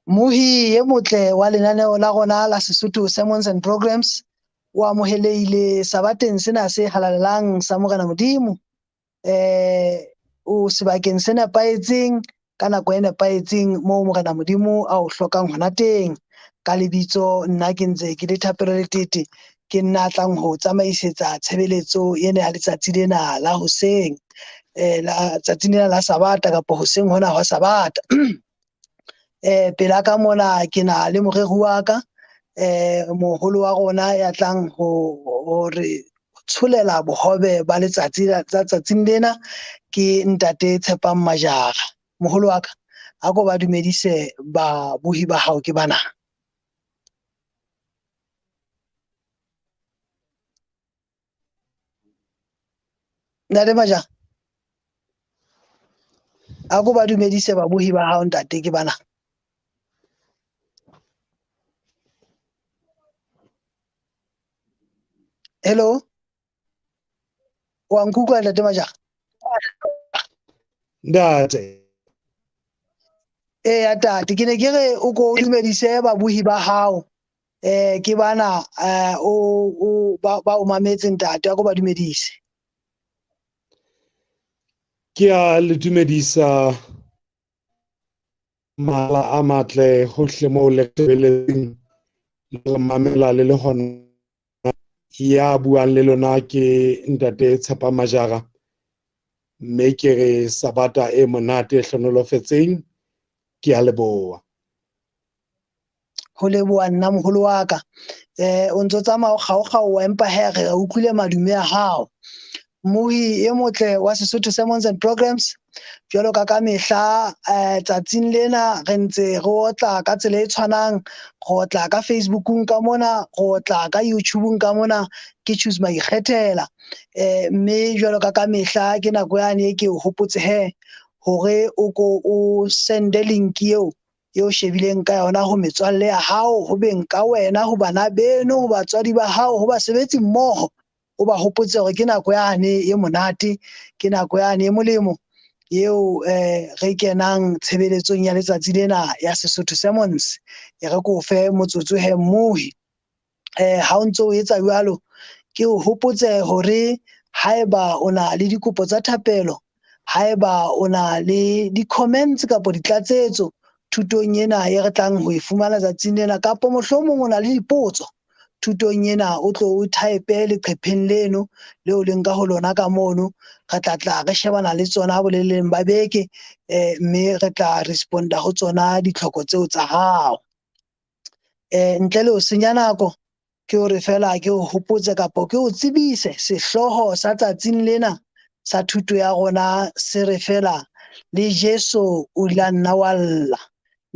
Mohi e motle wa lenaneo la rona la Sesotho Sermons and Programs o amohelehile sabateng sena se halalelang sa Morena Modimo. O sebakeng se nepahetseng ka nako e nepahetseng moo Morena Modimo a o hlokang hona teng. Ka lebitso nna ke ntse ke le Thapelo Letete, ke nna tlang ho tsamaisetsa tshebeletso ena ya letsatsi lena la hoseng, la tsatsing lena la Sabata kapa hoseng hona hwa Sabata. Pela ka mona ke na le moreri wa ka, moholo wa rona ya tlang ho re tsholela bohobe ba letsatsi la tsatsing lena, ke ntate Tshepang Majara. Moholo wa ka, a ko ba dumedise babohi ba hao ke bana. Ntate Majara, a ko ba dumedise babohi ba hao ntate ke bana. Hello, wa nkutlwa ntate Majara? Ntate. Eya tate, ke ne ke re o ko dumedise babohi ba hao. Ke bana o ba o mametse ntate, a ko ba dumedise. Ke a le dumedisa mala a matle hohle moo le lebeletseng le mamela le le hona. Ya buang le lona ke ntate Tshepa Majara, mme ke re Sabata e monate e hlonolofetseng. Ke a leboha. Ho leboha nna moholo wa ka. O ntso tsamaya o kgaokgaowa, empa he re utlwile madume a hao. Mohi e motle wa Sesotho Sermons and Programs, jwalo ka ka mehla tsatsing lena re ntse re otla ka tsela e tshwanang, re otla ka Facebookung ka mona, re otla ka YouTubeung ka mona, ke Choose Maikgethela. Mme jwalo ka ka mehla ke nako yane ke o hopotse he hore o ko o sende link eo eo shebileng ka yona ho metswalle ya hao, ho beng ka wena, ho bana beno, ho batswadi ba hao, ho basebetsi mmoho. O ba hopotse hore ke nako yane e monate, ke nako yane e molemo eo re kenang tshebeletsong ya letsatsi lena ya Sesotho Sermons. E re ko fe motsotso he mmohi. Ha o ntso o etsa jwalo, ke o hopotse hore haeba o na le dikopo tsa thapelo, haeba o na le di-comments kapa ditlatsetso thutong ena e re tlang ho e fumana tsatsing lena, kapa mohlomong o na le dipotso thutong ena, o tlo o type leqepheng leno leo leng ka ho lona ka mono, re tla tla re shebana le tsona boleleng ba beke, mme re tla responda ho tsona ditlhoko tseo tsa hao. Ntle le ho senya nako, ke hore fela ke o hopotse kapa ke o tsebise sehlooho sa tsatsing lena sa thuto ya rona se re fela le Jesu o ile a nna wa lla,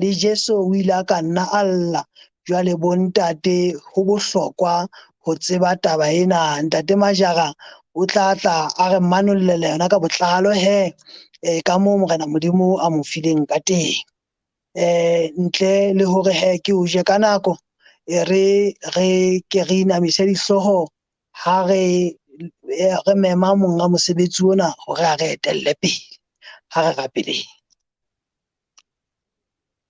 le Jesu o ile a ka nna a lla. Jwale bontate, ho bohlokwa ho tseba taba ena. Ntate Majara o tla tla a re manollela yona ka botlalo he, ka moo Morena Modimo a mo fileng ka teng. Ntle le hore he ke o je ka nako, e re re ke re inamise dihlooho ha re re mema monga mosebetsi ona hore a re etelle pele. Ha re rapeleng.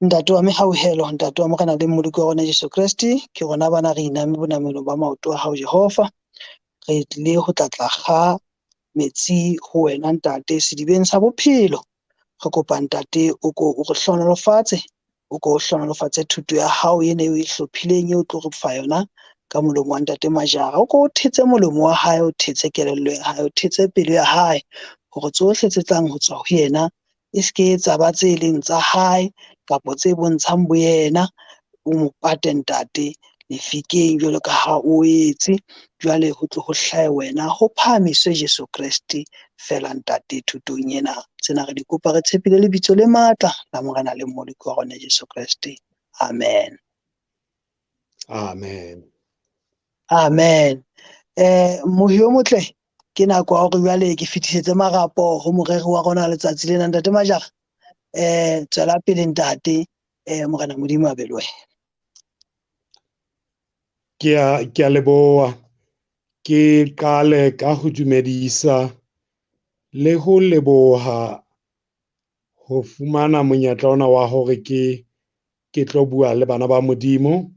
Ntate wa mehauhelo, ntate wa Morena le Mmoloki wa rona Jesu Kreste, ke rona bana re iname bonamelong ba maoto a hao Jehova. Re tlile ho tla tla kga metsi ho wena ntate sedibeng sa bophelo. Re kopa ntate o ko o re hlohonolofatse, o ko o hlohonolofatse thuto ya hao ena eo e hlophileng eo o tlo re fa yona ka molomo wa ntate Majara. O ko o thetse molomo wa hae, o thetse kelello ya hae, o thetse pelo ya hae, hore tsohle tse tlang ho tswa ho yena e se ke tsa ba tse leng tsa hae kapa tse bontshang boyena. O mo pate ntate lefikeng jwalo ka ha o etse. Jwale ho tlo ho hlahe wena, ho phahamiswe Jesu Kreste fela ntate thutong ena. Tsena re di kopa re tshepile lebitso le matla la Morena le Mmoloki wa rona Jesu Kreste. Amen. Amen. Amen. Mohi o motle, ke nako ya hore jwale ke fetisetse marapo ho moreri wa rona letsatsi lena ntate Majara. Tswela pele ntate, Morena Modimo a be le wena. Ke a leboha. Ke qale ka ho dumedisa le ho leboha ho fumana monyetla ona wa hore ke Ke tlo bua le bana ba Modimo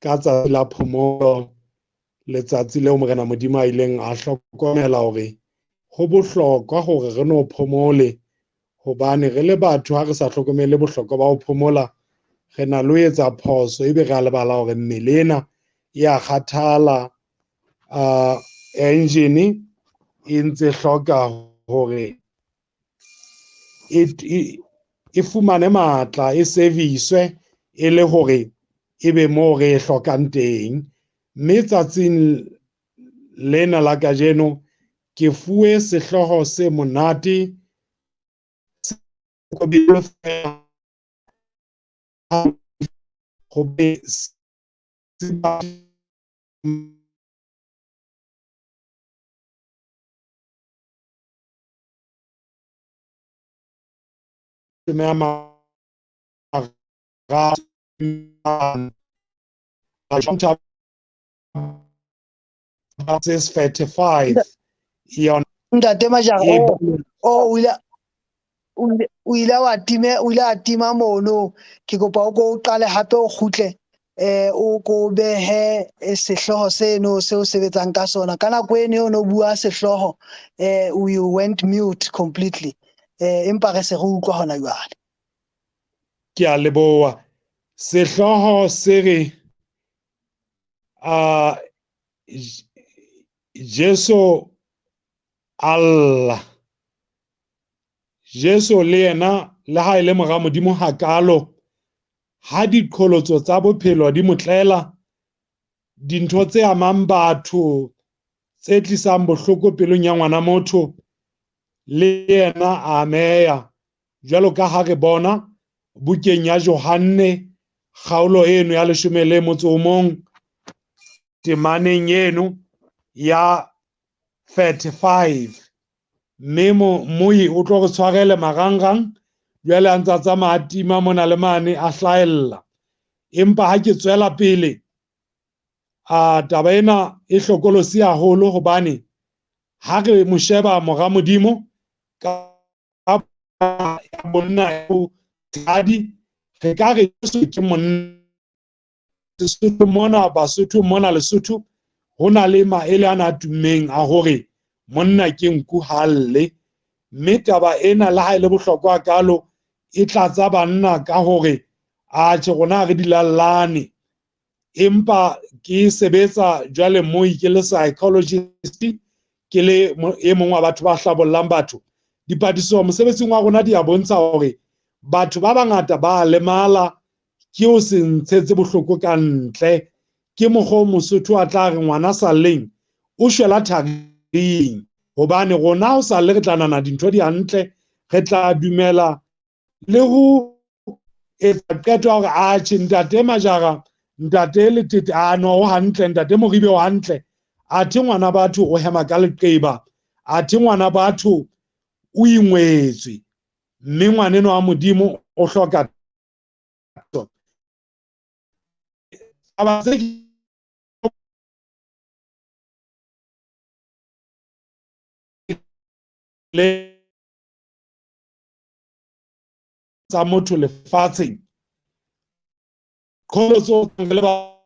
ka tsatsi la phomolo, letsatsi leo Morena Modimo a ileng a hlokomela hore ho bohlokwa hore re no phomole, hobane re le batho ha re sa hlokomele bohlokwa ba ho phomola, re na le ho etsa phoso ebe re a lebala hore mmele ena e a kgathala, engine e ntse hloka hore e fumane matla, e service e le hore ebe moo re e hlokang teng. Mme tsatsing lena la kajeno ke fuwe sehlooho se monate ho be Ntate Majara, o ile a tima mono. Ke kopa o ko o qale hape o kgutle, o ko behe sehlooho seno seo sebetsang ka sona. Ka nako eno o no bua sehlooho, you went mute completely. Empa re se re utlwa hona jwale. Ke a leboha. Sehlooho se re Jesu Allah. Jesu le yena le ha e le mora Modimo hakalo, ha diqholotso tsa bophelo di motlela, dintho tse amang batho tse tlisang bohloko pelong ya ngwana motho, le yena a ameha. Jwalo ka ha re bona bukeng ya Johanne kgaolo eno ya 11 temaneng eno ya 35. Mme moyi o tlo re tshwarele marangrang jwale a ntse a tsamaya a tima mona le mane a hlahella. Empa ha ke tswela pele, a taba ena e hlokolosi haholo, hobane ha re mo sheba mora Modimo ka bonna tshadi, re ka re Jesu ke monna. Sesotho mona, Basotho mona Lesotho, ho na le maele ana a tummeng a hore monna ke nku ha lle. Mme taba ena le ha e le bohlokwa hakalo, e tlatsa banna ka hore atjhe rona re dilallane. Empa ke sebetsa jwale moi ke le psychologist, ke le e mong wa batho ba hlabollang batho. Dipatlisiso mosebetsing wa rona di a bontsha hore batho ba bangata ba lemala ke ho se ntshetse bohloko ka ntle. Ke mokgwa o Mosotho a tla re ngwana sa lleng o shwela tharing, hobane rona ho sa lle re tla nahana dintho di hantle, re tla dumela le ho etsa qeto ya hore atjhe ntate Majara, ntate Letete a no o hantle, ntate Moribe o hantle, athe ngwana batho o hema ka leqeba, athe ngwana batho o ingwetswe, mme ngwaneno wa Modimo o hloka taba tse le tsa motho lefatsheng. Qholotso le ba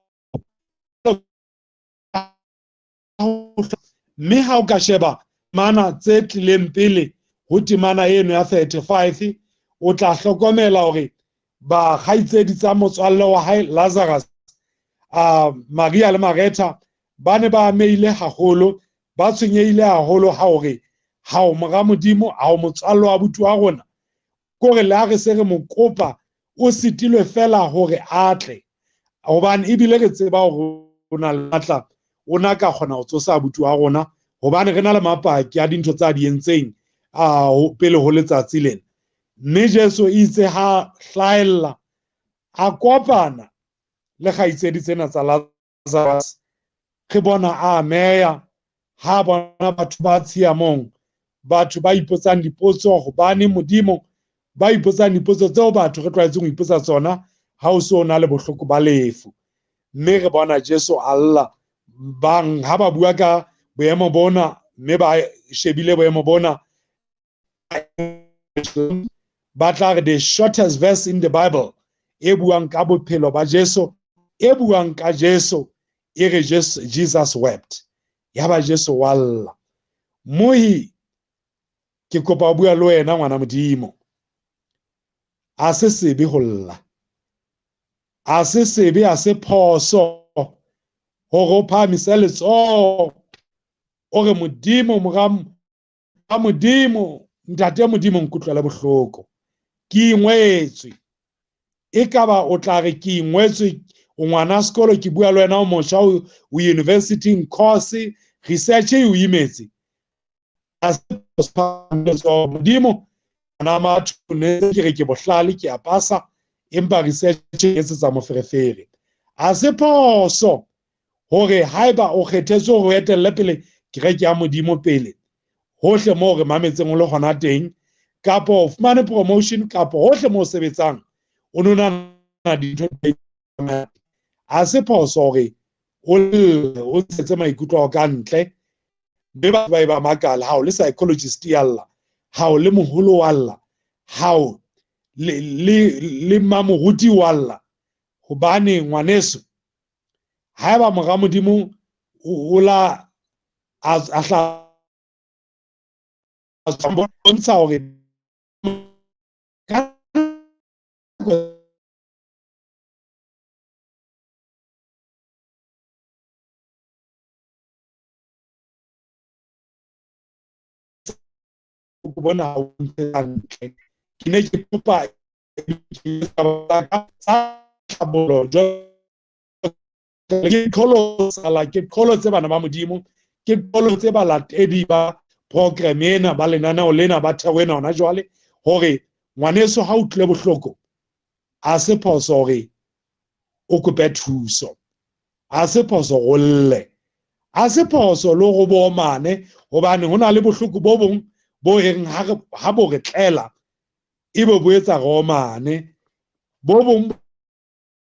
mme ha o ka sheba mana tse tlileng pele ho temana eno ya 35, o tla hlokomela hore ba kgaitsedi tsa motswalle wa hae Lazarus, Maria le Martha ba ne ba amehile haholo, ba tshwenyehile haholo ha hore ha o mora Modimo, ha o motswalle wa abuti wa rona, kore le ha re se re mo kopa o sitilwe fela hore a tle, hobane ebile re tseba hore o na le matla, o na ka kgona ho tsosa abuti wa rona, hobane re na le mapaki a dintho tsa di entseng pele ho letsatsi lena. Mme Jesu itse ha hlahella a kopana le kgaitsedi tsena tsa Lazarus, re bona a ameha ha bona batho ba tshiamong, batho ba ipotsang dipotso hobane Modimo, ba ipotsang dipotso tseo batho re tlwaetseng ho ipotsa tsona ha o so na le bohloko ba lefu. Mme re bona Jesu a lla bang ha ba bua ka boemo bona, mme ba shebile boemo bona. Ba tla re the shortest verse in the Bible e buang ka bophelo ba Jesu, e buang ka Jesu, e re Jesus wept. Yaba Jesu wa lla. Mohi, ke kopa ho bua le wena ngwana Modimo. A se sebe ho lla. A se sebe, a se phoso hore o phahamise letsoho o re Modimo, mora Modimo, ntate Modimo, nkutlwele bohloko. Ke ingwetswe. Ekaba o tla re ke ingwetswe, o ngwana sekolo, ke bua le wena o motjha, o university course, research e o imetse. A se phoso Modimo, ngwana matho ne ke re ke bohlale, ke a pasa, empa research e etsetsa moferefere. A se phoso hore haeba o kgethetswe hore o etelle pele kereke ya Modimo pele, hohle moo re mametseng o le hona teng, kapa o fumane promotion, kapa hohle moo o sebetsang, o no nahana dintho di A se phoso hore o lle, o ntshetse maikutlo ao ka ntle, mme batho ba e ba makala, ha o le psychologist ya lla, ha o le moholo wa lla, ha o le mamoruti wa lla. Hobane ngwaneso, haeba mora Modimo o la a hla bontsha hore ka bona o ntshetsa ntle. Ke ne ke kopa tsa tlhabollo ke qholotsa, ke qholotse bana ba Modimo, ke qholotse balatedi ba program ena, ba lenaneo lena, ba thero ena hona jwale, hore ngwaneso ha o utlwile bohloko, a se phoso hore o kope thuso, a se phoso ho lle, a se phoso le hore bo omane, hobane ho na le bohloko bo bong bo reng ha bo re tlela, ebe bo etsa re omane. Bo bong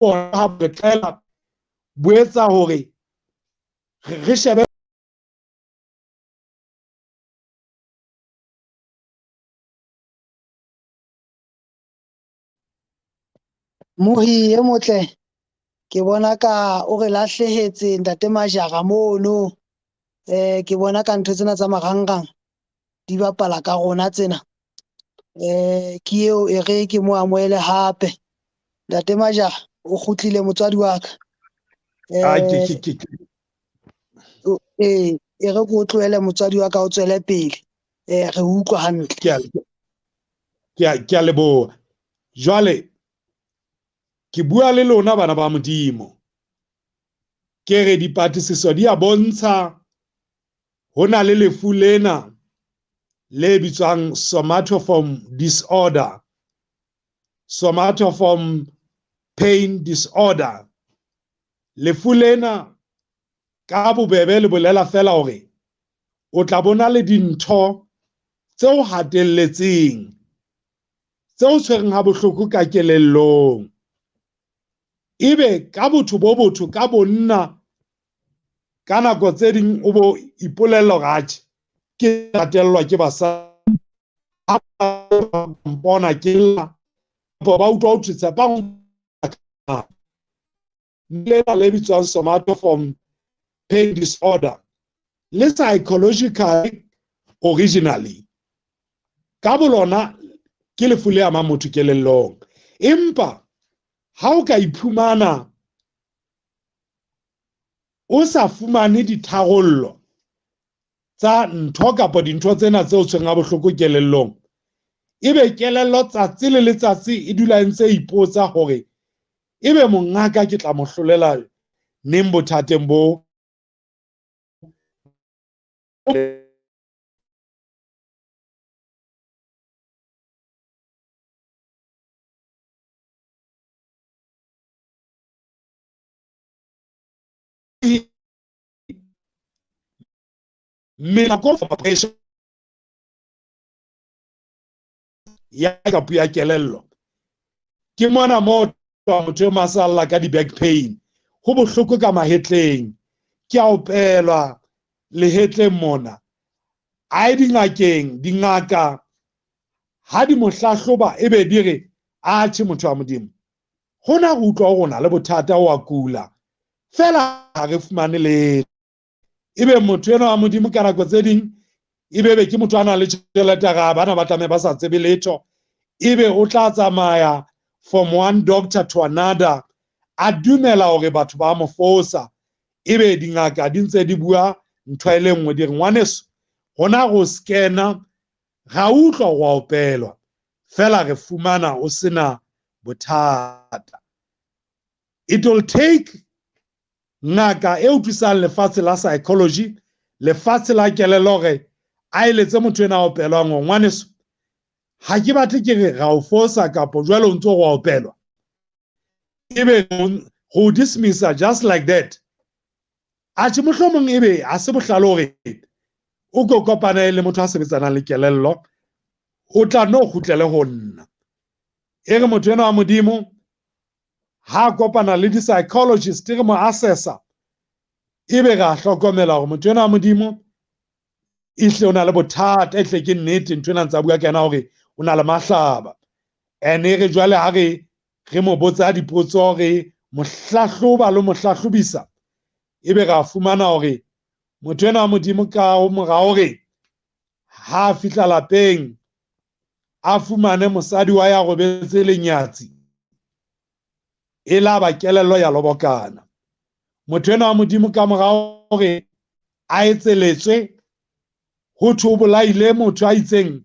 bona ha bo re tlela, bo etsa hore re shebe Mohi e motle, ke bona ka o re lahlehetse ntate Majara mono. Ke bona ka ntho tsena tsa marangrang di bapala ka rona tsena. Ke eo e re ke mo amohele hape. Ntate Majara o kgutlile motswadi wa ka. E re ke o tlohele motswadi wa ka o tswele pele. Re utlwa hantle. Ke a leboha. Jwale ke bua le lona bana ba Modimo. Ke re dipatlisiso di a bontsha ho na le lefu lena le bitswang somatoform disorder, somatoform pain disorder. Lefu lena ka bobebe le bolela fela hore o tla bona le dintho tse o hatelletseng, tse o tshwereng ha bohloko ka kelellong. Ebe ka botho bo botho, ka bonna, ka nako tse ding o bo ipolella hore atjhe, ke hatellwa ke basadi, ha ba mpona ke lla, kapa ba utlwa ho thwe Tshepang lena le bitswang somatoform pain disorder, le psychologically originally ka bolona ke lefu le amang motho kelellong. Empa ha o ka iphumana o sa fumane ditharollo tsa ntho kapa dintho tsena tse o tshwereng ha bohloko kelellong, ebe kelello tsatsi le letsatsi e dula e ntse e ipotsa hore ebe mongaka ke tla mo hlolela neng bothateng bo. Melako pressure ya kapu ya kelello. Ke mona mo motho e masalla ka di-back pain, ho bohloko ka mahetleng, ke a opelwa lehetleng mona. A ye dingakeng, dingaka Ha di mo hlahloba ebe di re atjhe motho wa Modimo, hona re utlwa hore o na le bothata, wa kula fela ha re fumane letho. Ebe motho enwa wa Modimo ka nako tse ding ebe be ke motho a nang le tjhelete, ra bana ba tlameha ba sa tsebe letho, ebe o tla tsamaya from one doctor to another, a dumela hore batho ba mo fosa, ebe dingaka di ntse di bua ntho e le nngwe, di re ngwaneso hona go scanner ra utlwa wa opelwa fela re fumana o sena bothata. It will take ngaka e utlwisang lefatshe la psychology, lefatshe la kelello, hore a eletse motho ena a opelwang hore ngwaneso ha ke batle ke re ra o fosa kapo jwale o ntso wa opelwa, ebe go dismissa just like that. Atjhe mohlomong ebe ha se bohlale hore o ko kopane le motho a sebetsanang le kelello, o tla no kgutlele ho nna. E re motho enwa wa Modimo ha kopana le di-psychologist re mo assessa, ebe re a hlokomela hore motho enwa wa Modimo ehle o na le bothata, ehle ke nnete ntho ena ntse a bua ka yena hore o na le mahlaba. Ene re jwale ha re re mo botsa dipotso, re mo hlahloba le mo hlahlobisa, ebe ra fumana hore motho enwa wa Modimo ka mora hore ha a fihla lapeng a fumane mosadi wa ya robetse lenyatsi, e la ba kelello ya lobokana. Motho enwa wa Modimo ka mora hore a etseletswe ho thwe o bolaile motho a itseng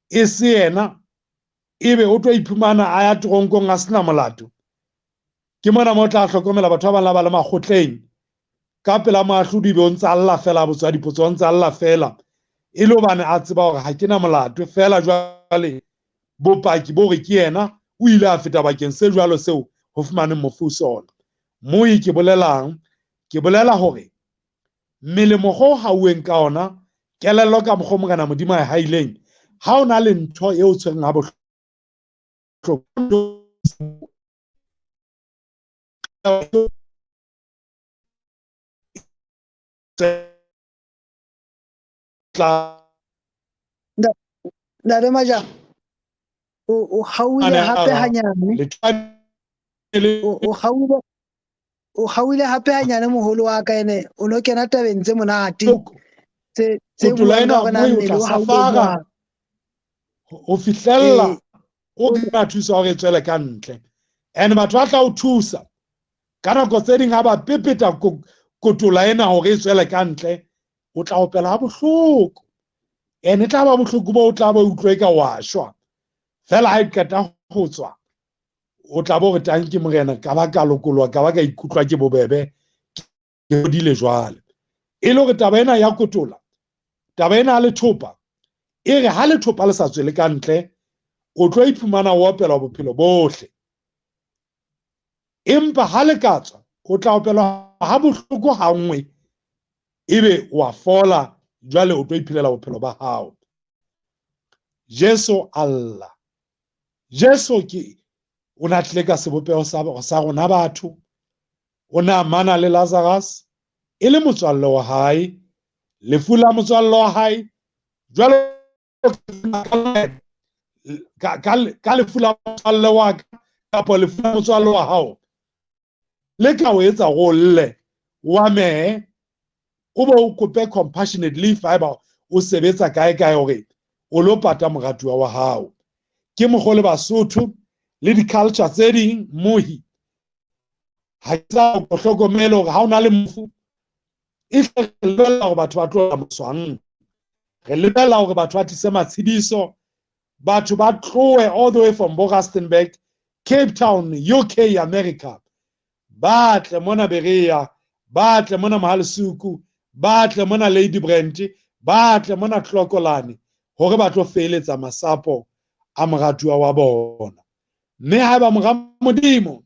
e se yena, ebe o tlo iphumana a ya toronkong a sena molato. Ke mona mo tla hlokomela batho ba bang ba le makgotleng ka pela moahlodi, be o ntsa lla fela, a botswa dipotso, o ntsa lla fela, e le hobane a tseba hore ha ke na molato. Fela jwale bopaki bo re ke yena o ile a feta bakeng se jwalo seo ho fumaneng mofu sona. Moi ke bolelang, ke bolela hore mmele mokgwa o hauweng ka ona, kelello ka mokgwa Morena Modimo a e haileng, ha o na le ntho e o tshwereng ha bohloko, Ntate Majara, o hauile hape hanyane. O hauile hape hanyane moholo wa ka, ene o no kena tabeng tse monate tse buang ka hore na mmele o hauile ho fihlella o ka thusa hore e tswele ka ntle. And batho ba tla o thusa ka nako tse ding ha ba pepeta kotola ena hore e tswele ka ntle, o tla opela ha bohloko. Ene e tla ba bohloko bo o tla ba utlwe ka wa shwa. Fela ha e qeta ho tswa, o tla bo re tanki Morena, ka ba ka lokoloha, ka ba ka ikutlwa ke bobebe, ke hodile jwale. E le hore taba ena ya kotola, taba ena ya lethopa, e re ha lethopa le sa tswele ka ntle, o tlo iphumana o opelwa bophelo bohle. Empa ha le ka tswa, o tla opelwa ha bohloko ha nngwe, ebe wa fola, jwale o tlo iphelela bophelo ba hao. Jesu Allah. Jesu ke o na tlile ka sebopeho sa rona batho. O na mana le Lazarus e le motswalle wa hae, lefu la motswalle wa hae, jwalo ka lefu la motswalle wa ka kapa lefu la motswalle wa hao, le ka o etsa go lle wa mehe, o be o kope compassionate leave haeba o sebetsa kae kae hore o lo pata moratuwa wa hao. Ke mokgwa le Basotho le di-culture tse ding mohi ha ke sa o hlokomele hore ha o na le mofu, e hle re lebella hore batho ba tlo moswang, re lebella hore batho ba tlise matshediso, batho ba tlohe all the way from bo Rustenburg, Cape Town, UK, America, ba tle mona Berea, ba tle mona Mohalesuku, ba tle mona Lady Brent, ba tle mona Tlokolane, hore ba tlo feeletsa masapo a moratuwa wa bona. Mme haeba mora Modimo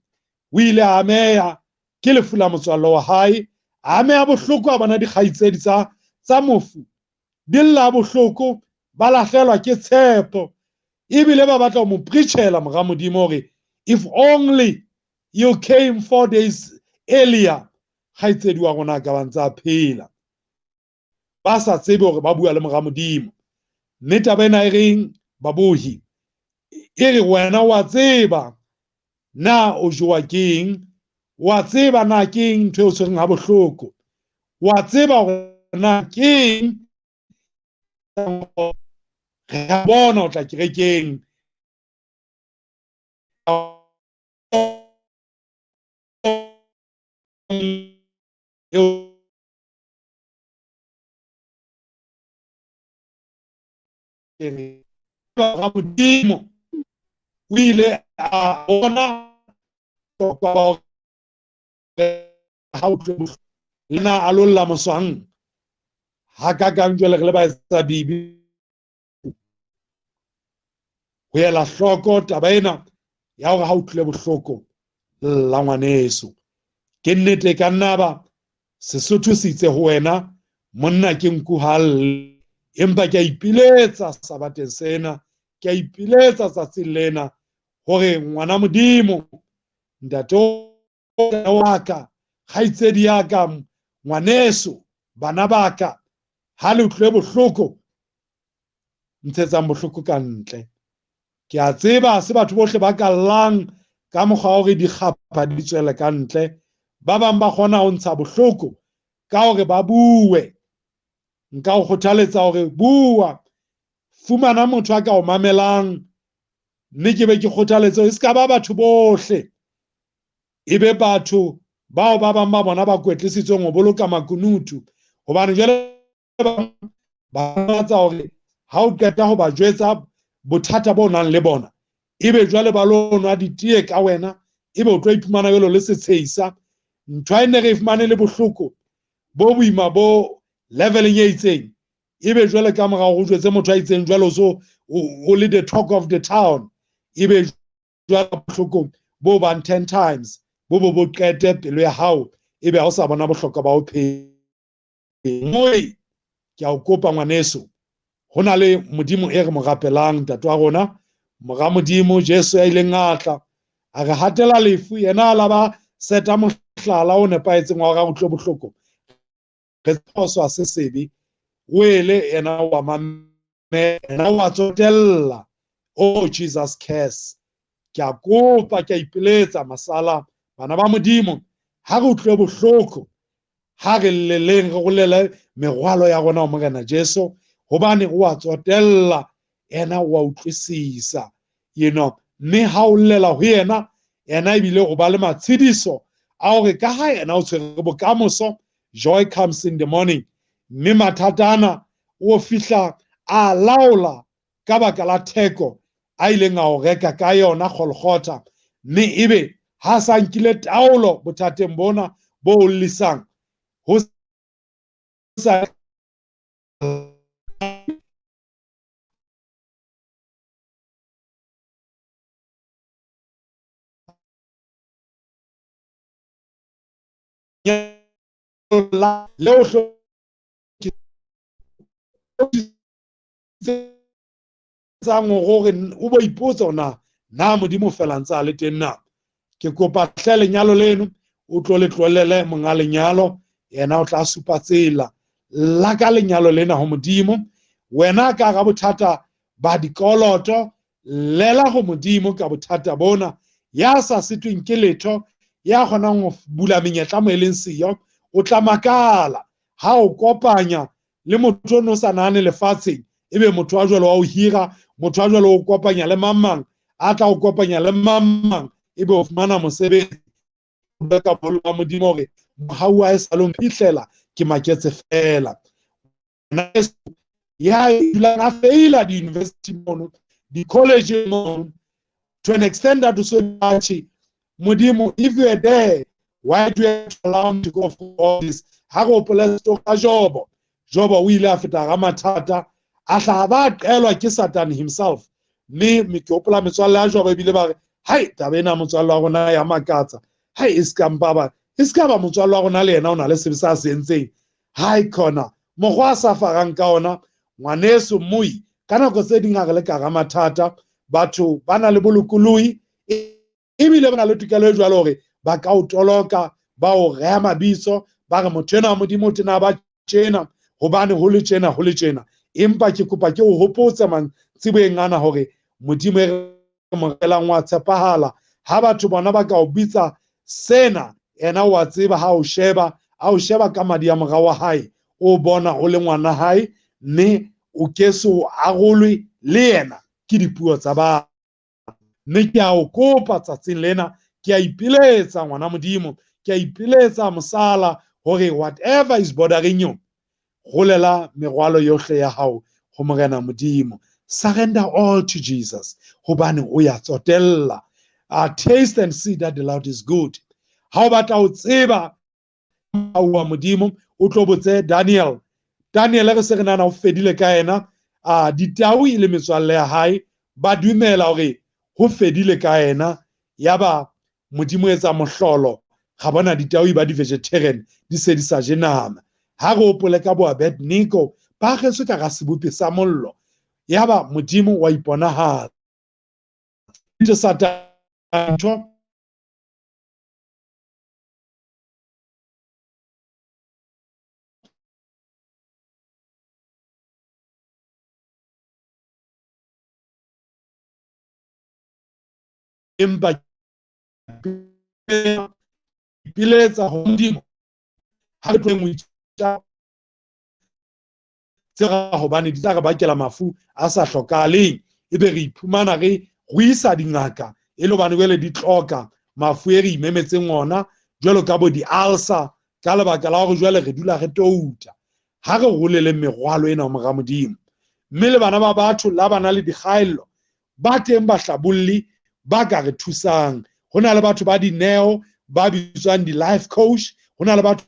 o ile a ameha ke lefu la motswalle wa hae, a ameha bohloko a bona dikgaitsedi tsa mofu di lla bohloko, ba lahlelwa ke tshepo, ebile ba batla ho mo preachela mora Modimo hore if only you came 4 days earlier, kgaitsedi wa rona a ka ba ntse a phela. Ba sa tsebe hore ba bua le mora Modimo. Mme taba ena e reng babohi, E re wena wa tseba na o jowa keng, wa tseba na keng ntho e o tshwereng ha bohloko, wa tseba hore na keng. Re a bona o tla kerekeng, Modimo o ile a bona ha o utlwe bohloko le na a lolla moswang ha ka kang jwale re le baetsa dibe ho ela hloko taba ena ya hore ha o utlwile bohloko la ngwaneso. Ke nnete ka nna ba Sesotho se itse ho wena monna ke nku ha lle, empa ke a ipiletsa sabateng sena, ke a ipiletsa tsatsing lena hore ngwana Modimo, ntate wa ka, kgaitsedi ya ka, ngwaneso, bana ba ka, ha le utlwe bohloko, ntshetsang bohloko ka ntle. Ke a tseba se batho bohle ba ka llang ka mokgwa wa hore dikgapha di tswele ka ntle. Ba bang ba kgona ho ntsha bohloko ka hore ba bue. Nka o kgothaletsa hore bua, fumana motho a ka o mamelang, mme ke be ke kgothaletse e ska ba batho bohle, e be batho bao ba bang ba bona ba kwetlisitsweng ho boloka makunutu. Hobane jwale ba batla hore ha o qeta ho ba jwetsa bothata bo nang le bona, ebe jwale ba lo nwa ditee ka wena, ebe o tlo iphumana jwalo le setsheisa. Ntho e ne re e fumane le bohloko bo boima bo leveleng e itseng, ebe jwale ka morao ho jwetse motho a itseng jwalo so o le the talk of the town, ebe jwale bohloko bo bang 10 times bo bo bo qete pelo ya hao, ebe ha o sa bona bohlokwa ba ho phela. Moi ke a o kopa ngwaneso, ho na le Modimo e re mo rapelang, ntate wa rona, mora Modimo Jesu ya ileng a tla a re hatela lefu, yena a la ba seta mohlala o nepahetseng wa hore a utlwe bohloko. Re phoswa se sebe, o ele yena wa mamela, yena wa tsotella. Oh Jesus cares. Ke a kopa, ke a ipiletsa masala, bana ba Modimo, ha re utlwe bohloko, ha re lleleng, re rolele merwalo ya rona ho Morena Jesu, hobane o a tsotella, yena o a utlwisisa, you know. Mme ha o llela ho yena, yena ebile o ba le matshediso a hore ka ha yena o tshwere bokamoso, joy comes in the morning. Mme mathata ana o fihla a laola ka baka la theko a ileng a o reka ka yona Golgotha, mme ebe ha sa nkile taolo bothateng bona bo o llisang, ho sa le o hlokisang hore o bo ipotse hore na Modimo fela ntse a le teng na. Ke kopa hle lenyalo leno o tlo le tlohellele monga lenyalo, yena o tla supa tsela. La ka lenyalo lena ho Modimo, wena ka hara bothata ba dikoloto, lela ho Modimo ka bothata bona. Ya sa sitweng ke letho, ya kgonang ho bula menyetla mo e leng siyo, o tla makala ha o kopanya le motho o no sa nahane lefatsheng, ebe motho wa jwalo wa o hira, motho wa jwalo o kopanya le mang mang, a tla o kopanya le mang mang, ebe o fumana mosebetsi. Ka boholo ba Modimo hore mohau wa hae sa lo mphihlela, ke maketse fela. Ya dulang a feila di-university mono, di-college mono, to an extent that so much, Modimo, if you are there, why do you have to allow me to go through all this? Ha re hopola story ka Jobo. Jobo o ile a feta hara mathata, a hlaha ba qelwa ke Satan himself. Mme ke hopola metswalle ya Jobo ebile ba re, hai, taba ena motswalle wa rona ya makatsa. Hai, e ska mpa ba, e ska ba motswalle wa rona le yena o na le sebe sa se entseng. Hai khona, mokgwa a sa farang ka ona, ngwaneso moi, ka nako tse ding ha re le ka hara mathata, batho ba na le bolokolohi, ebile ba na le tokelo e jwalo hore ba ka o toloka, ba o reha mabitso, ba re motho enwa wa Modimo o tena ba tjena, hobane ho le tjena, ho le tjena. Empa ke kopa ke o hopotse mantsiboyeng ana hore Modimo e re mo relang wa tshepahala. Ha batho bona ba ka o bitsa sena, yena wa tseba ha o sheba, a o sheba ka madi a mora wa hae, o bona o le ngwana hae, mme o ke se o arolwe le yena ke dipuo tsa batho. Mme ke a o kopa tsatsing lena, ke a ipiletsa ngwana Modimo, ke a ipiletsa mosala hore whatever is bothering you, rolela merwalo yohle ya hao ho Morena Modimo. Surrender all to Jesus, hobane o ya tsotella. Taste and see that the Lord is good. Ha o batla ho tseba wa Modimo, o tlo botse Daniel. Daniel re se re nana o fedile ka yena. Ditau e le metswalle ya hae, ba dumela hore ho fedile ka yena. Yaba Modimo etsa mohlolo, ga bona ditau ba di-vegetarian di se di sa je nama. Ha re hopole ka bo Abednego, ba akgetswe ka hara sebopi sa mollo. Yaba Modimo wa iponahala. Ntho empa ipiletsa ho Modimo ha re tloheng ho itja tsera, hobane di tla re bakela mafu a sa hlokahaleng. Ebe re iphumana re ruisa dingaka e le hobane jwale di tloka mafu e re imemetseng ona, jwalo ka bo di-ulcer, ka lebaka la hore jwale re dula re touta. Ha re roleleng merwalo ena ho mora Modimo. Mme le bana ba batho la bana le dikgaello, ba teng bahlabolli ba ka re thusang. Ho na le batho ba dineo ba bitswang di-life coach, ho na le batho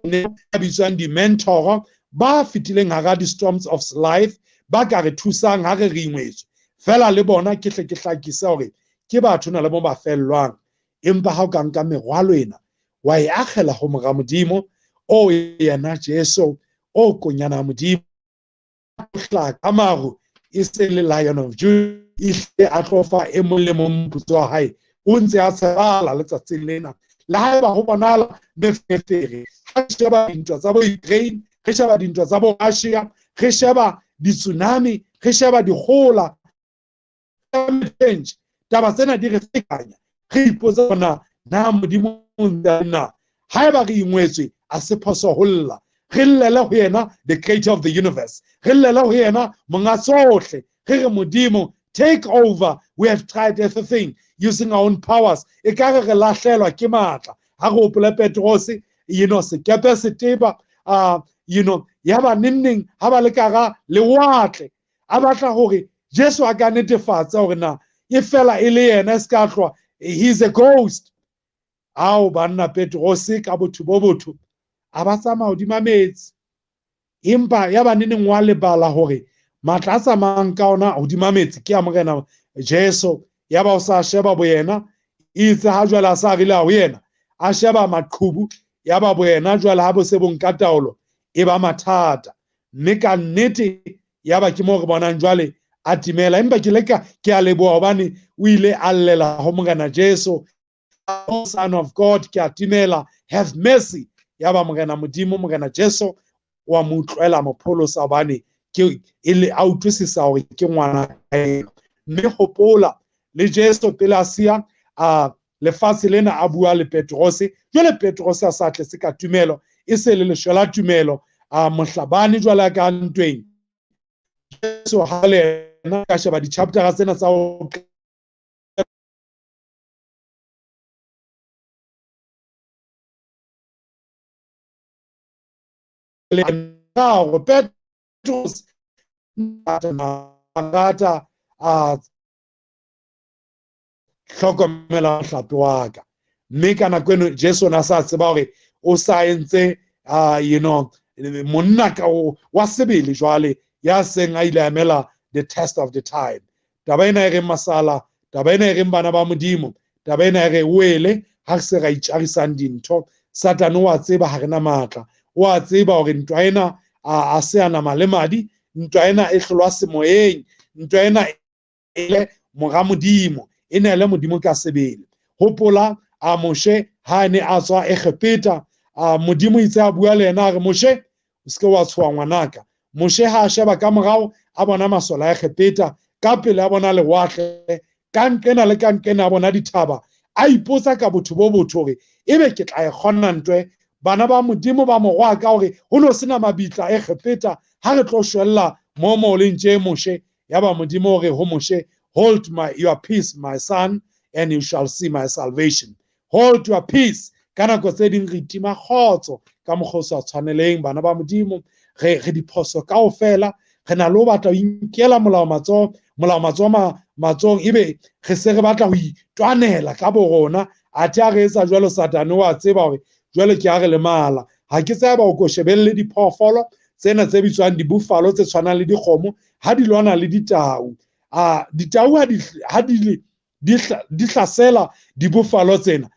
ba bitswang di-mentor ba fetileng hara di-storms of life, ba ka re thusang ha re re ingwetswe. Feela le bona ke hle ke hlakise hore ke batho na le mo ba fellwang. Empa ha o ka nka merwalo ena wa e akgela ho mora Modimo, o yena Jesu, o konyana Modimo, hlaka maru e se le Lion of Judah, e hle a tlo fa e mong le mong moputso wa hae. O ntse a tshepahala letsatsing lena. Le haeba ho bonahala meferefere, ha re sheba dintwa tsa bo Ukraine, re sheba dintwa tsa bo Russia, re sheba di-tsunami, re sheba dikgola, climate change, taba tsena di re fekanya. Re ipotsa hore na Modimo o ntse a na. Haeba re ingwetswe, a se phoso ho lla. Re llele ho yena, the creator of the universe. Re llele ho yena, monga tsohle. Re re Modimo, take over. We have tried everything using our own powers. E ka re re lahlelwa ke matla. Ha re hopole Petrose, you know, sekepe se teba, you know, ya ba neng ha ba le ka hara lewatle. A batla hore Jesu a ka netefatsa hore na e fela e le yena, e se ka hlwa, he's a ghost. Ao banna Petrose ka botho bo botho a ba tsamaya hodima metsi. Empa ya ba neneng wa lebala hore matla a tsamayang ka ona hodima metsi ke a Morena Jesu. Ya ba o sa sheba boyena, itse ha jwale a sa rile ho yena, a sheba maqhubu, ya ba boyena jwale ha bo se bo nka taolo, e ba mathata. Mme ka nnete ya ba ke mo re bonang jwale a timela. Empa ke leka, ke a leboha hobane o ile a llela ho Morena Jesu, O Son of God, ke a timela, have mercy. Ya ba Morena Modimo, Morena Jesu wa mo utlwela, mo pholosa, hobane ke e le a utlwisisa hore ke ngwana hae. Mme hopola le Jesu pele a siya a lefatshe lena a bua le Petrose. Jwale Petrose a sa tletse ka tumelo, e se le leshwela tumelo, a mohlabani jwale a ka ntweng. Jesu ha le yena ka sheba di-chapter tsena tsa ho le Petrose rata a hlokomela mohlape wa ka. Mme ka nako eno Jesu o ne a sa tseba hore o sa entse, you know, monna ka wa sebele jwale ya seng a ile a emela the test of the time. Taba ena e reng masala, taba ena e reng bana ba Modimo, taba ena e re wele ha re se ra itjarisang dintho. Satane wa tseba ha rena matla, wa tseba hore ntwa ena a se a nama le madi, ntwa ena e hlolwa semoyeng, ntwa ena e le mora Modimo, e ne le Modimo ka sebele. Hopola a Moshe ha ne a tswa Egepeta, a Modimo itse a bua le yena a re, Moshe, o se ke wa tshoha ngwanaka. Moshe ha a sheba ka morao, a bona masole a Egepeta, ka pele a bona lewatle, Ka nqena le ka nqena a bona dithaba, a ipotsa ka botho bo botho hore ebe ke tla e kgona ntwe. Bana ba Modimo ba mo roha ka hore ho no sena mabitla Egepeta, ha re tlo shwella mo mo leng tje Moshe. Yaba Modimo o re ho Moshe, hold your peace, my son, and you shall see my salvation. Hold your peace. Ka nako tse ding re itima kgotso ka mokgwa o sa tshwaneleng, bana ba Modimo. Re diphoso kaofela, re na le ho batla ho inkela molao matsoho, molao matsoho matsohong, ebe re se re batla ho itwanela ka borona. Athe ha re etsa jwalo, Satane wa tseba hore jwale ke a re lemala. Ha ke tsebe o ko shebelle diphoofolo tsena tse bitswang di-buffalo tse tshwanang le dikgomo ha di lwana le ditau. A ditau ha di hlasela di-buffalo tsena.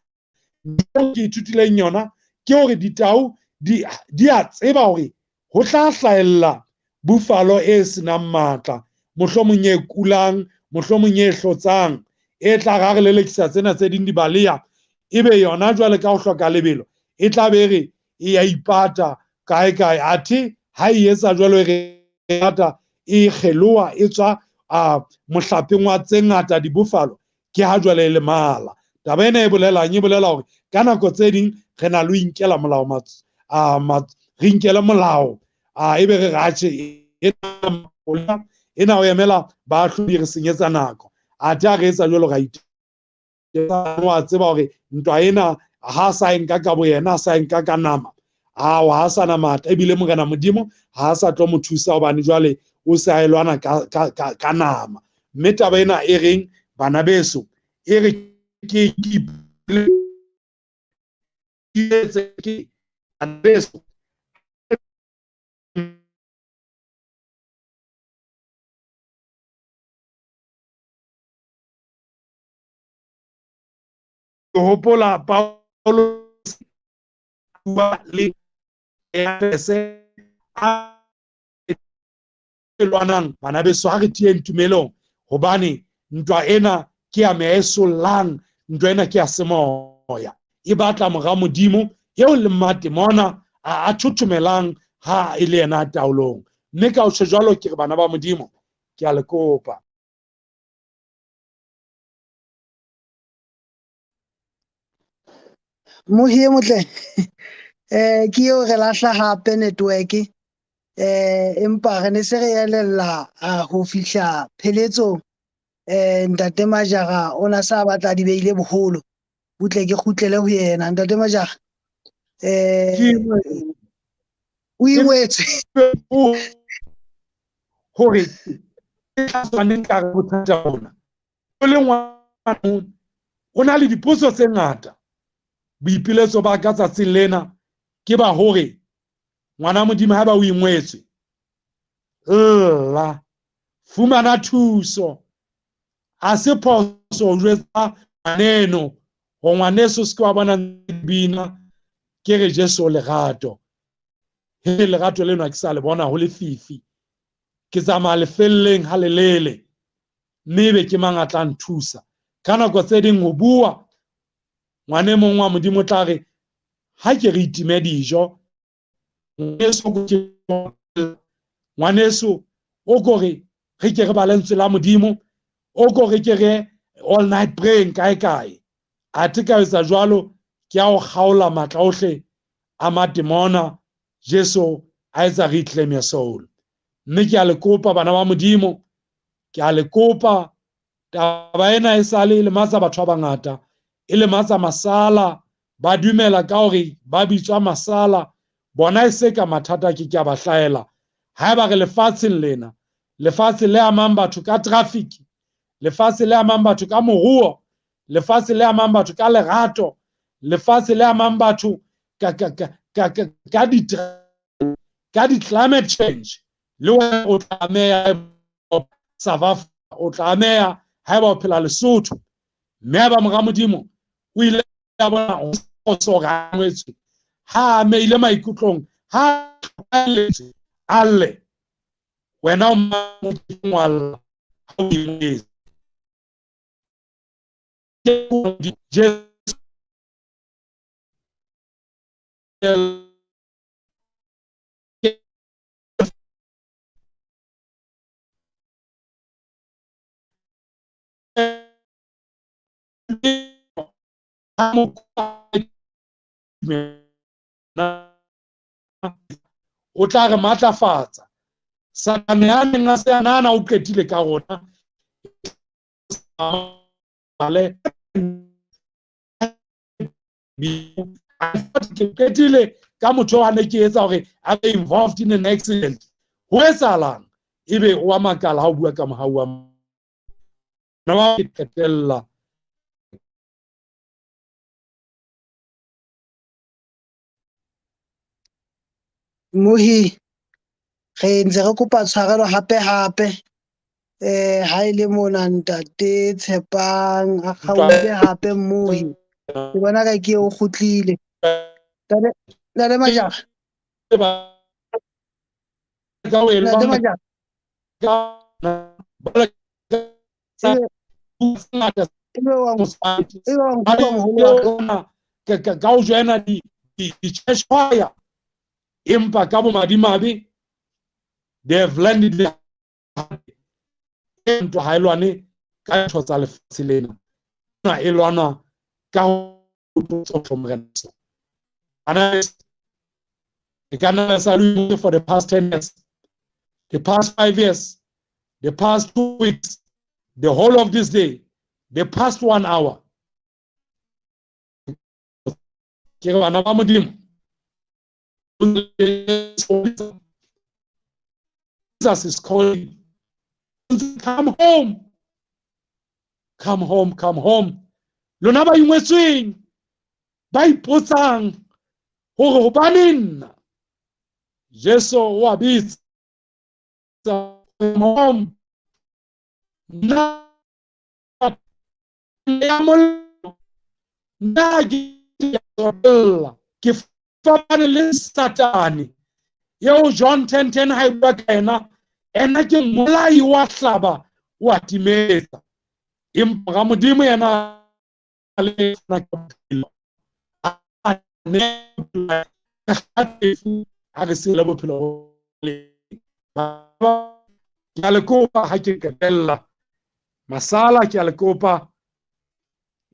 Ntho ke ithutileng yona ke hore ditau di a tseba hore ho tla hlahella buffalo e senang matla, mohlomong e kulang, mohlomong e hlotsang, e tla ra re lelekisa tsena tse ding di baleha, ebe yona jwale ka ho hloka lebelo e tla be re e ya ipata kae kae. Athe ha e etsa jwalo, e re ata e kgeloha e tswa mohlapeng wa tse ngata di-buffalo, ke ha jwale e lemala. Taba ena e bolelang? E bolela hore ka nako tse ding re na le ho inkela molao re inkele molao, ebe re re atjhe, ena o emela baahlodi re senyetsa nako. Athe ha re etsa jwalo, ra wa tseba hore ntwa ena ha sa e nka ka boyena, ha sa e nka ka nama, ao ha sa na matla, ebile Morena Modimo ha sa tlo mo thusa hobane jwale o se a e lwana ka nama. Mme taba ena e reng, bana beso, e re ke ke bana beso, ke hopola Paulo bua le Efese a lwanang, bana beso, ha re tiyeng tumelong, hobane ntwa ena ke ya meya e sollang, ntwa ena ke ya semoya, e batla mora Modimo eo le matemona a thothomelang ha e le yena taolong. Mme ka ho tjho jwalo, ke re bana ba Modimo, ke a le kopa. Mohi e motle, ke eo re lahla hape network, empa re ne se re elella ho fihla pheletsong. Ntate Majara o na sa batla di beile boholo, butle ke kgutlele ho yena. Ntate Majara, o ingwetswe hore ke tla tswaneng ka re bothata bona. O le ngwana, o na le dipotso tse ngata. Boipiletso ba ka tsatsing lena ke ba hore ngwana Modimo ha ba o ingwetswe, lla, fumana thuso. Ha se phoso ho jwetsa ngwaneno hore ngwaneso se ke wa bona bina, ke re Jesu lerato. He lerato leno ha ke sa le bona ho lefifi, ke tsamaya lefelleng ha lelele, mme ebe ke mang a tla nthusa? Ka nako tse ding ho bua, ngwane mong wa Modimo tla re, ha ke re itime dijo, ngwaneso o ko re re ke re bale lentswe la Modimo, o ko re ke re all night praying kae kae. Athe ka etsa jwalo, ke a o kgaola matla ohle a matemona. Jesu a etsa reclaim your soul. Mme ke a le kopa bana ba Modimo, ke a le kopa, taba ena e sale e lematsa batho ba bangata, e lematsa masala, ba dumela ka hore ba bitswa masala, bona e se ka mathata ke ke a ba hlahela. Haeba re lefatsheng lena, lefatshe le amang batho ka traffic, lefatshe le amang batho ka moruo, lefatshe le amang batho ka lerato, lefatshe le amang batho ka di climate change, le wena o tlameha South Africa, o tlameha haeba o phela Lesotho. Mme haeba mora Modimo o ile a bona ho so rangwetswe, ha a ameile maikutlong, ha a letse, a lle, wena o mang wa lla ha o ingwetse? Jesu O tla re matlafatsa. Satane a neng a se a nahana o qetile ka rona. Ke qetile ka motho a ne ke etsa hore a be involved in an accident. Ho etsahalang? Ebe o a makala ha o bua ka mohau wa nna ke qetella. Mohi, re ntse re kopa tshwarelo hape hape. Ha ile mona ntate Tshepang a kgaohile hape Mohi. Ke bona ka ke o kgutlile. Ntate Majara. Ntate Majara. Ka o joina di-church choir, empa ka bomadimabe they have landed ntwa ha e lwane ka ntho tsa lefatshe lena, na e lwana ka ho tsohle Morena. Ana e ka nna sa le for the past 10 years, the past 5 years, the past 2 weeks, the whole of this day, the past 1 hour. Ke re bana ba Modimo, Jesus is calling. Come home. Come home, come home. Lona ba ingwetsweng, ba ipotsang hore hobaneng nna? Jesu o a bitsa. Come home. Nna ya mollo, nna ke ke fapane le Satane eo John 10:10 ha e bua ka ena, ena ke mmolai wa hlaba wa timetsa, empa ga Modimo yena le ka bophelo a ne a re se le bophelo le ke a le kopa ha ke qetella masala, ke a le kopa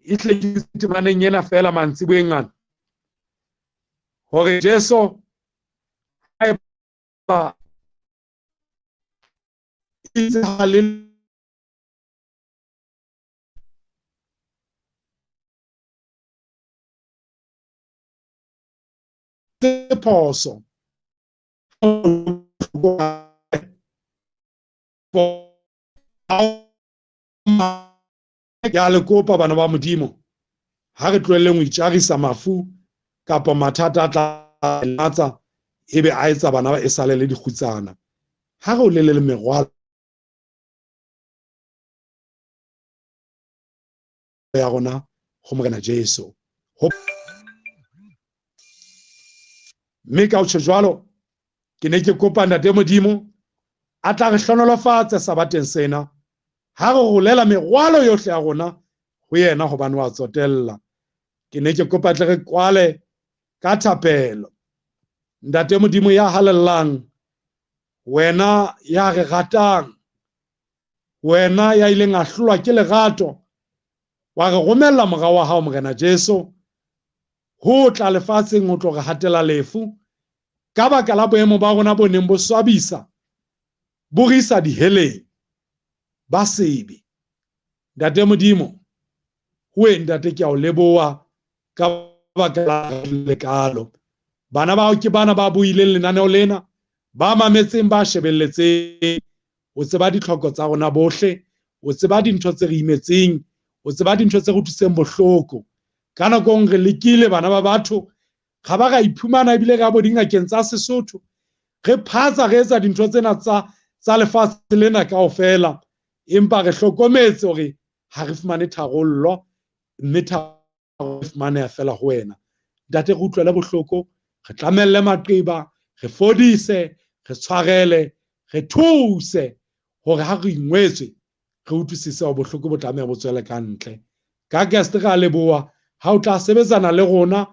e tle ke temaneng ena fela mantsiboeng ana hore Jesu haeba itse ha le phoso ke a le kopa bana ba Modimo, ha re tlohelleng ho itjarisa mafu kapa mathata a tla latsa ebe a etsa bana ba e sale le dikgutsana. Ha re o lele le merwalo ya rona ho Morena Jesu. Mme ka ho tjho jwalo, ke ne ke kopa Ntate Modimo a tla re hlonolofatse sabateng sena ha re rolela merwalo yohle ya rona ho yena hobane wa tsotella. Ke ne ke kopa tle re kwale ka thapelo. Ntate Modimo ya halellang, wena ya re ratang, wena ya ileng a hlolwa ke lerato, wa re romella mora wa hao Morena Jesu ho tla lefatsheng ho tlo re hatela lefu ka baka la boemo ba rona bo neng bo swabisa, bo re isa diheleng ba sebe. Ntate Modimo, we ntate ke a o leboha ka baka la lekalo. Bana bao ke bana ba buileng lenaneo lena, ba mametseng, ba shebelletseng. O tseba ditlhoko tsa rona bohle, o tseba dintho tse re imetseng, o tseba dintho tse re utlwisitseng bohloko. Ka nakong re lekile bana ba batho, ga ba ra iphumana ebile re ya bo dingakeng tsa Sesotho, re phatsa re etsa dintho tsena tsa lefatshe lena kaofela, empa re hlokometse hore ha re fumane tharollo, mme tharollo e fumaneha fela ho wena. Ntate, re utlwele bohloko, re tlamelle maqeba, re fodise, re tshwarele, re thuse hore ha re ingwetswe re utlwisise hore bohloko bo tlameha bo tswele ka ntle. Ka Kreste re a leboha ha o tla sebetsana le rona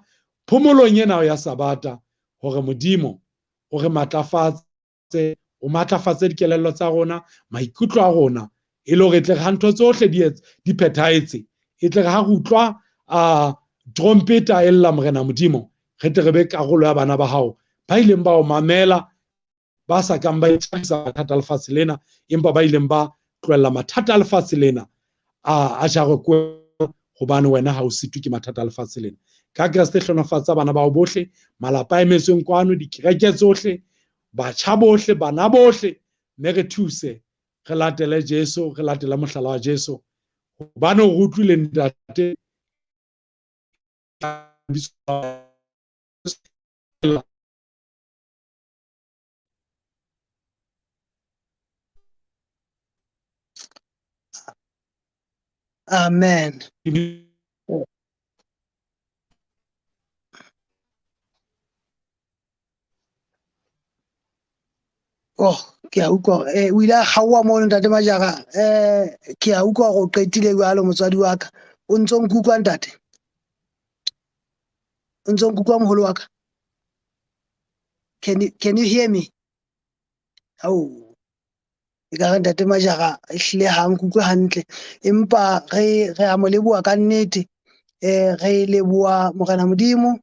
phomolong ena ya Sabata, hore Modimo o re matlafatse, o matlafatse dikelello tsa rona, maikutlo a rona, e le hore tle re ha ntho tsohle di phethahetse, e tle re ha re utlwa Trompeta e lla, Morena Modimo, re tle re be karolo ya bana ba hao ba ileng ba o mamela, ba sa kang ba ithakisa mathata a lefatshe lena, empa ba ileng ba tlohella mathata a lefatshe lena a jarwe hobane wena ha o sitwe ke mathata a lefatshe lena. Ka Kreste hlonofatsa bana bao bohle, malapa a emetsweng kwano, dikereke tsohle, batjha bohle, bana bohle, mme re thuse re latele Jesu, re latele mohlala wa Jesu, hobane o re utlwile Ntate. Amen. Oh, ke a utlwa o ile a kgaoha mono Ntate Majara. Ke a utlwa hore o qetile jwalo motswadi wa ka. O ntso nkutlwa ntate? O ntso nkutlwa moholo wa ka? Can you hear me? Oh. Ekare Ntate Majara ehlile ha nkutlwe hantle, empa re a mo leboha ka nnete. Re leboha Morena Modimo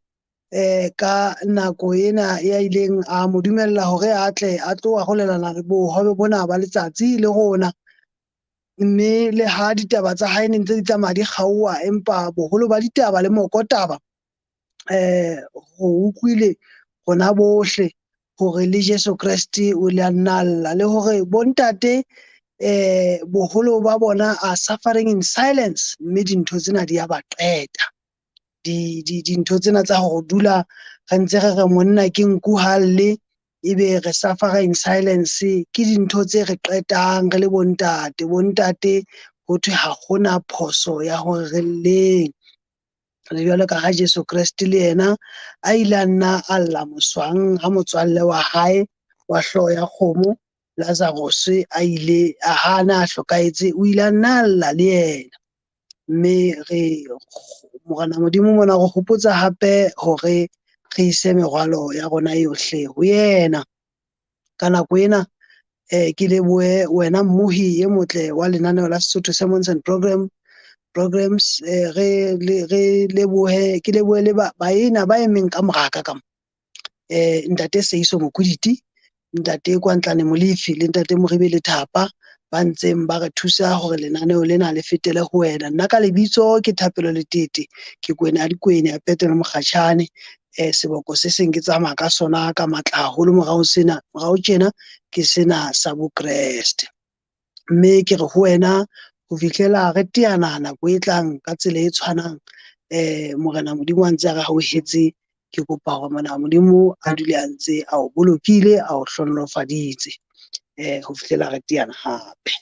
ka nako ena ya ileng a mo dumella hore a tle a tlo arolelana bohobe bona ba letsatsi le rona. Mme le ha ditaba tsa hae ne ntse di tsamaya di kgaoha, empa boholo ba ditaba le mokotaba ho utlwile rona bohle hore le Jesu Kreste o le a nna lla, le hore bontate boholo ba bona are suffering in silence, mme dintho tsena di a ba qeta. Dintho tsena tsa ho dula re ntse re re monna ke nku ha lle, ebe re suffer in silence, ke dintho tse re qetang re le bontate. Bontate ho thwe ha hona phoso ya hore re lleng. Le jwalo ka ha Jesu Kreste le yena a ile a nna a lla moswang ha motswalle wa hae wa hlooho ya kgomo Lazarus a ile a hana a hlokahetse, o ile a nna a lla le yena. Mme re Morena Modimo mona re hopotsa hape hore re ise merwalo ya rona yohle ho yena. Ka nako ena ke lebohe wena mmohi e motle wa lenaneo la Sesotho Sermons and Programs, re lebohe, ke lebohe le baena ba emeng ka moraka ka mo. Ntate Seiso Mokuditi, Ntate Kwantlane Molefi le Ntate Moribe Lethapa ba ntseng ba re thusa hore lenaneo lena le fetele ho wena. Nna ka lebitso ke Thapelo Letete, ke Kwena ya Dikwene ya Petelo Mokgatjhane. Seboko se seng ke tsamaya ka sona ka matla haholo morao sena, morao tjena ke sena sa Bokreste. Mme ke re ho wena ho fihlela re teana nako e tlang ka tsela e tshwanang, Morena Modimo a ntse a re hauhetse, ke kopa hore Morena Modimo a dule a ntse a o bolokile, a o hlohonolofaditse, ho fihlela re teana hape.